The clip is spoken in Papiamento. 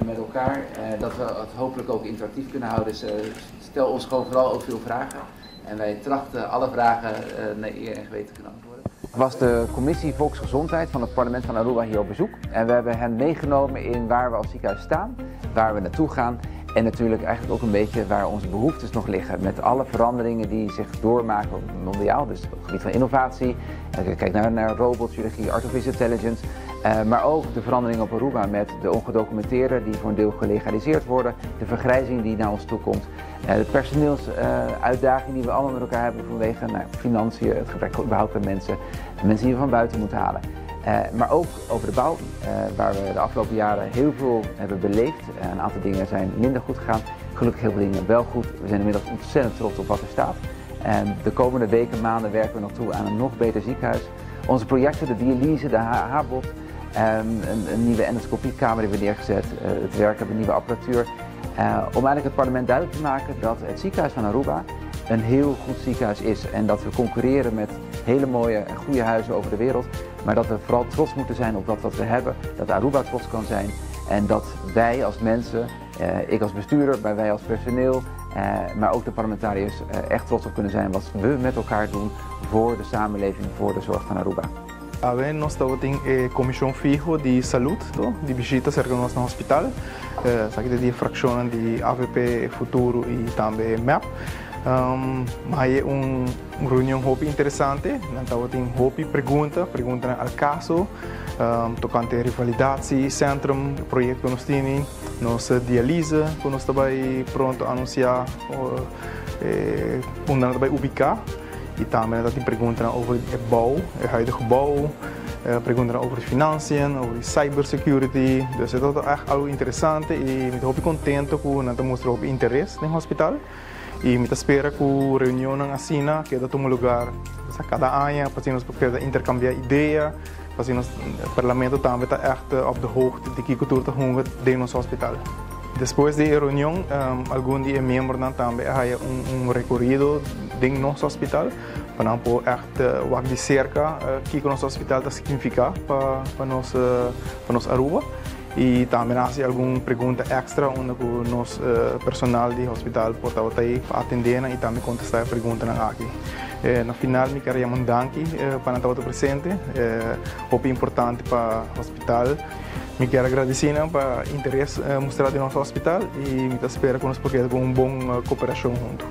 met elkaar. Dat we het hopelijk ook interactief kunnen houden. Dus stel ons gewoon vooral ook veel vragen. En wij trachten alle vragen naar eer en geweten te kunnen antwoorden. Was de commissie Volksgezondheid van het parlement van Aruba hier op bezoek. En we hebben hen meegenomen in waar we als ziekenhuis staan, waar we naartoe gaan en natuurlijk eigenlijk ook een beetje waar onze behoeftes nog liggen. Met alle veranderingen die zich doormaken mondiaal, dus op het gebied van innovatie, kijk naar robotchirurgie, artificial intelligence, maar ook de veranderingen op Aruba met de ongedocumenteerden die voor een deel gelegaliseerd worden, de vergrijzing die naar ons toe komt, de personeelsuitdaging die we allemaal met elkaar hebben vanwege, nou, financiën, het gebrek überhaupt aan mensen, mensen die we van buiten moeten halen. Maar ook over de bouw, waar we de afgelopen jaren heel veel hebben beleefd. Een aantal dingen zijn minder goed gegaan, gelukkig heel veel dingen wel goed. We zijn inmiddels ontzettend trots op wat er staat. En de komende weken, maanden werken we nog toe aan een nog beter ziekenhuis. Onze projecten, de dialyse, de HH-bot, een nieuwe endoscopiekamer die we neergezet, het werken op een nieuwe apparatuur. Om eigenlijk het parlement duidelijk te maken dat het ziekenhuis van Aruba een heel goed ziekenhuis is. En dat we concurreren met hele mooie en goede huizen over de wereld. Maar dat we vooral trots moeten zijn op dat wat we hebben. Dat Aruba trots kan zijn. En dat wij als mensen, ik als bestuurder, maar wij als personeel, maar ook de parlementariërs echt trots op kunnen zijn wat we met elkaar doen voor de samenleving, voor de zorg van Aruba. Awe nos tabatin e Comision Fiho di Salud, to, di bishita cerca nos na hospital. Esaki ta di fraccionnan di AVP, Futuro y tambe MEP. Ma un reunion hopi interesante. Nan tabatin hopi pregunta, preguntanan al caso, tocante revalidatiecentrum, proyecto nos tini, nos dialyse cu nos ta bay pronto anuncia unda nan ta bay ubica. Y tambe nan tabatin preguntanan over e bouw, e huidige bouw, preguntanan over financiën, over cybersecurity. Dus e tabata echt algo interesante y mi ta hopi contento cu nan ta mustra hopi interes den hospital. Y mi ta spera cu reunionnan asina keda tuma lugar cada aña pa asina nos por keda intercambia idea, pa asina nos parlamento tambe ta echt op de hoogte di kico tur ta hunga den nos hospital. Despues di e reunion, algun di e miembronan tambe a haya un recorido den nos hospital pa nan por echt wak di cerca kico nos hospital ta significa pa nos Aruba. Y tambe nan a haci algun pregunta extra unda cu nos personal di hospital por tabata ey pa atende nan y tambe contesta e preguntanan aki. Na final mi kier yama un danki pa nan tabata presente, hopi importante pa hospital. Mi kier agradeci nan pa interes mustra di nos hospital y mi ta spera cu nos por keda cu un bon cooperacion hunto.